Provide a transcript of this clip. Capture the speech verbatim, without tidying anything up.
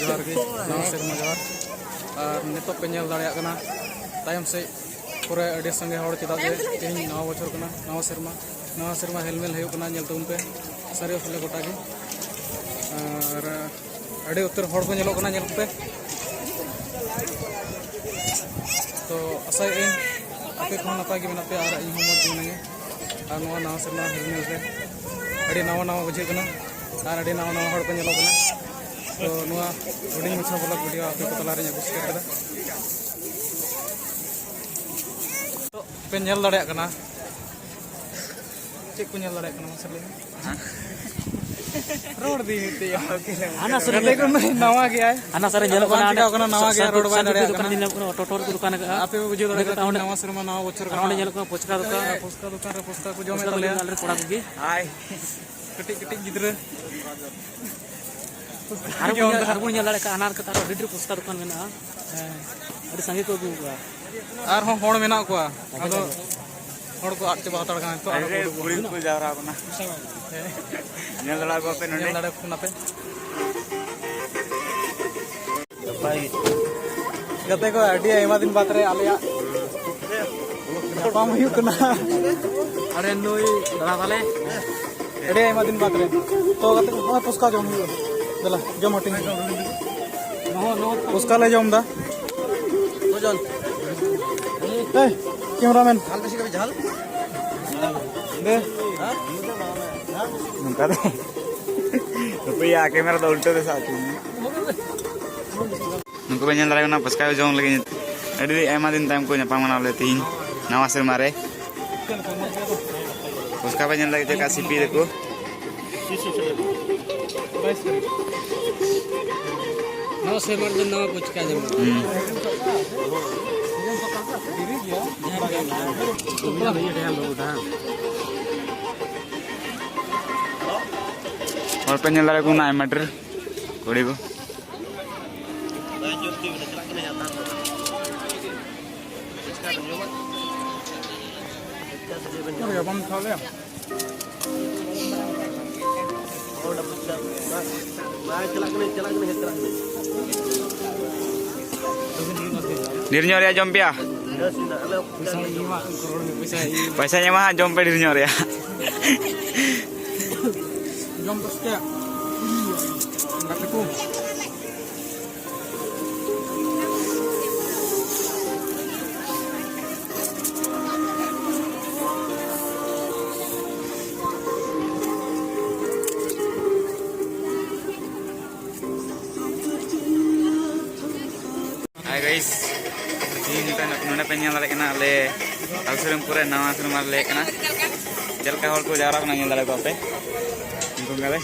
ᱡᱚᱦᱟᱨ ᱜᱮ, ᱱᱟᱣᱟ ᱥᱮᱨᱢᱟ ᱡᱚᱦᱟᱨ᱾ ᱟᱨ ᱱᱤᱛᱚᱜ ᱯᱮ ᱧᱮᱞ ᱫᱟᱲᱮᱭᱟᱜ ᱠᱟᱱᱟ ᱛᱟᱭᱚᱢ ᱥᱮᱫ ᱠᱚᱨᱮ ᱟᱹᱰᱤ ᱥᱟᱸᱜᱮ ᱦᱚᱲ, ᱪᱮᱫᱟᱜ ᱡᱮ ᱛᱮᱦᱮᱧ ᱱᱟᱣᱟ ᱵᱚᱪᱷᱚᱨ ᱠᱟᱱᱟ, ᱱᱟᱣᱟ ᱥᱮᱨᱢᱟ, ᱱᱟᱣᱟ ᱥᱮᱨᱢᱟ ᱦᱮᱞᱢᱮᱞ ᱦᱩᱭᱩᱜ ᱠᱟᱱᱟ, ᱧᱮᱞ ᱛᱟᱵᱚᱱ ᱯᱮ ᱥᱟᱹᱨᱤ ᱚᱥᱞᱮ ᱜᱚᱴᱟ ᱜᱮ᱾ ᱟᱨ ᱟᱹᱰᱤ ᱩᱛᱟᱹᱨ ᱦᱚᱲ ᱠᱚ ᱧᱮᱞᱚᱜ ᱠᱟᱱᱟ, ᱧᱮᱞ ᱠᱚᱯᱮ᱾ ᱛᱚ ᱟᱥᱟᱭᱮᱫ ᱟᱹᱧ ᱟᱯᱮ ᱠᱚᱦᱚᱸ ᱱᱟᱯᱟᱭ ᱜᱮ ᱢᱮᱱᱟᱜ ᱯᱮᱭᱟ ᱟᱨ ᱤᱧ ᱦᱚᱸ ᱢᱚᱡᱽ ᱜᱮ ᱢᱤᱱᱟᱹᱧᱟ᱾ ᱟᱨ ᱱᱚᱣᱟ ᱱᱟᱣᱟ ᱥᱮᱨᱢᱟ ᱦᱮᱞᱢᱮᱞ ᱨᱮ ᱟᱹᱰᱤ ᱱᱟᱣᱟ ᱱᱟᱣᱟ ᱵᱩᱡᱷᱟᱹᱜ ᱠᱟᱱᱟ ᱟᱨ ᱟᱹᱰᱤ ᱱᱟᱣᱟ ᱱᱟᱣᱟ ᱦᱚᱲ ᱠᱚ ᱧᱮᱞᱚᱜ ᱠᱟᱱᱟ᱾ ᱛᱚ ᱱᱚᱣᱟ ᱦᱩᱰᱤᱧ ᱢᱟᱪᱷᱟ vlog video ᱟᱯᱮ ᱠᱚ ᱛᱟᱞᱟᱨᱤᱧ ᱟᱹᱜᱩ ᱥᱮᱴᱮᱨ ᱠᱮᱫᱟ᱾ ᱛᱚ ᱯᱮ ᱧᱮᱞ ᱫᱟᱲᱮᱭᱟᱜ ᱠᱟᱱᱟ, ᱪᱮᱫ ᱠᱚ ᱧᱮᱞ ᱫᱟᱲᱮᱭᱟᱜ ᱠᱟᱱᱟ ᱢᱟᱥᱮ ᱞᱟᱹᱭ ᱢᱮ? ᱨᱚᱲ ᱫᱤᱧ ᱢᱤᱫᱴᱮᱡ᱾ ᱦᱟᱱᱟ ᱥᱟᱨ ᱜᱟᱛᱮ ᱠᱚ ᱱᱟᱣᱟ ᱜᱮᱭᱟᱭ᱾ ᱦᱟᱱᱟ ᱥᱟᱨ ᱧᱮᱞᱚᱜ ᱵᱟᱝ ᱠᱟᱱᱟ, ᱪᱤᱠᱟᱹᱣ ᱠᱟᱱᱟ, ᱱᱟᱣᱟ ᱜᱮᱭᱟ, ᱨᱚᱲ ᱵᱟᱭ ᱥᱟᱨ ᱫᱟᱲᱮᱭᱟᱜ ᱫᱚᱠᱟᱱ ᱠᱟᱱᱟ᱾ ᱧᱮᱞ ᱠᱟᱱᱟ, ᱴᱳᱴᱳ ᱠᱚ ᱫᱚᱠᱟᱱ ᱟᱠᱟᱫᱼᱟ᱾ ᱟᱯᱮ ᱯᱮ ᱵᱩᱡᱷᱟᱹᱣ ᱫᱟᱲᱮᱭᱟᱜ ᱠᱟᱱᱟ, ᱚᱸᱰᱮ ᱱᱟᱣᱟ ᱥᱮᱨᱢᱟ, ᱱᱟᱣᱟ ᱵᱚᱪᱷᱚᱨ ᱟᱨ ᱠᱟᱱᱟ᱾ ᱚᱸᱰᱮ ᱧᱮᱞᱚᱜ ᱠᱟᱱᱟ ᱯᱷᱩᱪᱠᱟ ᱫᱚᱠᱟᱱ᱾ ᱦᱮᱸ, ᱯᱷᱩᱪᱠᱟ ᱫᱚᱠᱟᱱ ᱨᱮ ᱯᱷᱩᱪᱠᱟ ᱠᱚ ᱡᱚᱢᱮᱫ ᱯᱷᱩᱪᱠᱟ ᱠᱚ ᱛᱟᱞᱮᱭᱟ᱾ ᱡᱚᱢ ᱮᱫᱟ, ᱟᱞᱮ ᱨᱮᱱ ᱠᱚᱲᱟ ᱠᱚᱜᱮ᱾ ᱠᱟᱹᱴᱤᱡ ᱠᱟᱹᱴᱤᱡ ᱜᱤᱫᱽᱨᱟᱹ᱾ ᱟᱨᱵᱚᱱ ᱧᱮᱞ, ᱟᱨᱵᱚᱱ ᱧᱮᱞ ᱫᱟᱲᱮᱭᱟᱜ ᱠᱟᱱᱟ, ᱦᱟᱱᱟ ᱨᱮ ᱟᱨᱚ ᱟᱹᱰᱤ ᱰᱷᱮᱨ ᱯᱷᱩᱪᱠᱟ ᱫᱚᱠᱟᱱ ᱢᱮᱱᱟᱜᱼᱟ᱾ ᱦᱮᱸ᱾ ᱟᱹᱰᱤ ᱥᱟᱸᱜᱮ ᱠᱚ ᱟᱹᱜᱩ ᱠᱚᱣᱟ᱾ ᱟᱨᱦᱚᱸ ᱦᱚᱲ ᱢᱮᱱᱟᱜ ᱠᱚᱣᱟ, ᱟᱫᱚ ᱦᱚᱲ ᱠᱚ ᱟᱫ ᱪᱟᱵᱟ ᱦᱟᱛᱟᱲ ᱠᱟᱱᱟ ᱱᱤᱛᱚᱜ, ᱟᱨᱦᱚᱸ ᱠᱚ ᱩᱰᱩᱠᱚᱜ ᱠᱩᱲᱤ ᱠᱟᱱᱟ᱾ ᱠᱚ ᱡᱟᱣᱨᱟ ᱠᱟᱱᱟ᱾ ᱦᱮᱸ᱾ ᱧᱮᱞ ᱫᱟᱲᱮ ᱠᱚᱣᱟ ᱯᱮ ᱱᱚᱰᱮ᱾ ᱧᱮᱞ ᱫᱟᱲᱮ ᱠᱚ ᱠᱟᱱᱟ ᱯᱮ᱾ ᱱᱟᱯᱟᱭ ᱜᱮ᱾ ᱜᱟᱛᱮ ᱠᱚ, ᱟᱹᱰᱤ ᱟᱭᱢᱟ ᱫᱤᱱ ᱵᱟᱫᱽ ᱨᱮ ᱟᱞᱮᱭᱟᱜ ᱧᱟᱯᱟᱢ ᱦᱩᱭᱩᱜ ᱠᱟᱱᱟ᱾ ᱟᱨ ᱱᱩᱭ ᱫᱟᱫᱟ ᱛᱟᱞᱮ᱾ ᱟᱹᱰᱤ ᱟᱭᱢᱟ ᱫᱤᱱ ᱵᱟᱫᱽ ᱨᱮ᱾ ᱛᱚ ᱜᱟᱛᱮ ᱠᱚ, ᱱᱚᱜᱼᱚᱭ ᱯᱷᱩᱪᱠᱟ ᱡᱚᱢ ᱦᱩᱭᱩᱜᱼᱟ᱾ ᱫᱮᱞᱟ, ᱡᱚᱢ ᱦᱟᱹᱴᱤᱧ ᱢᱮ᱾ ᱯᱷᱩᱪᱠᱟ ᱞᱮ ᱡᱚᱢ ᱮᱫᱟ᱾ ᱮᱭ, cameraman᱾ ᱫᱮ᱾ ᱱᱚᱝᱠᱟ ᱫᱚ᱾ ᱱᱩᱠᱩᱭᱟᱜ camera ᱫᱚ ᱩᱞᱴᱟᱹ ᱨᱮ ᱥᱟᱵ ᱦᱚᱪᱚᱭ ᱢᱮ᱾ ᱱᱩᱠᱩ ᱯᱮ ᱧᱮᱞ ᱫᱟᱲᱮᱭᱟᱜ ᱠᱟᱱᱟ ᱯᱷᱩᱪᱠᱟ ᱡᱚᱢ ᱞᱟᱹᱜᱤᱫ᱾ ᱟᱹᱰᱤ ᱟᱭᱢᱟ ᱫᱤᱱ ᱛᱟᱭᱚᱢ ᱠᱚ ᱧᱟᱯᱟᱢ ᱠᱟᱱᱟ ᱵᱚᱞᱮ ᱛᱮᱦᱤᱧ ᱱᱟᱣᱟ ᱥᱮᱨᱢᱟ ᱨᱮ᱾ ᱯᱷᱩᱪᱠᱟ ᱯᱮ ᱧᱮᱞ ᱞᱟᱹᱜᱤᱫ ᱪᱮᱫ ᱞᱮᱠᱟ ᱥᱤᱯᱤ ᱫᱟᱠᱚ᱾ ᱱᱟᱣᱟ ᱥᱮᱨᱢᱟ ᱨᱮᱫᱚ ᱱᱟᱣᱟ ᱯᱷᱩᱪᱠᱟ ᱧᱟᱢᱚᱜᱼᱟ᱾ ᱦᱩᱸ᱾ ᱦᱚᱲ ᱯᱮ ᱧᱮᱞ ᱫᱟᱲᱮᱭᱟᱠᱚ ᱠᱟᱱᱟ ᱟᱭᱢᱟ ᱰᱷᱮᱨ ᱠᱩᱲᱤ ᱠᱚ᱾ ᱰᱷᱮᱨ ᱧᱚᱜ ᱨᱮᱭᱟᱜ ᱡᱚᱢ ᱯᱮᱭᱟ᱾ ᱯᱚᱭᱥᱟ ᱧᱟᱢᱟ ᱦᱟᱸᱜ, ᱡᱚᱢ ᱯᱮ ᱰᱷᱮᱨ ᱧᱚᱜ ᱨᱮᱭᱟᱜ᱾ ᱡᱚᱢ ᱯᱮ ᱥᱮ ᱪᱮᱫ? ᱜᱟᱛᱮ ᱠᱚ᱾ Hi guys, ᱛᱤᱦᱤᱧ ᱱᱚᱰᱮ, ᱱᱚᱰᱮ ᱯᱮ ᱧᱮᱞ ᱫᱟᱲᱮᱭᱟᱜ ᱠᱟᱱᱟ, ᱟᱞᱮ ᱟᱞᱥᱩᱨᱟᱢᱯᱩᱨ ᱨᱮ ᱱᱟᱣᱟ ᱥᱤᱱᱮᱢᱟ ᱨᱮ ᱦᱮᱡ ᱠᱟᱱᱟ᱾ ᱪᱮᱫ ᱞᱮᱠᱟ ᱦᱚᱲ ᱠᱚ ᱡᱟᱣᱨᱟ ᱠᱟᱱᱟ, ᱧᱮᱞ ᱫᱟᱲᱮ ᱠᱚᱣᱟ ᱯᱮ᱾ ᱩᱱᱠᱩ ᱠᱟᱞᱮ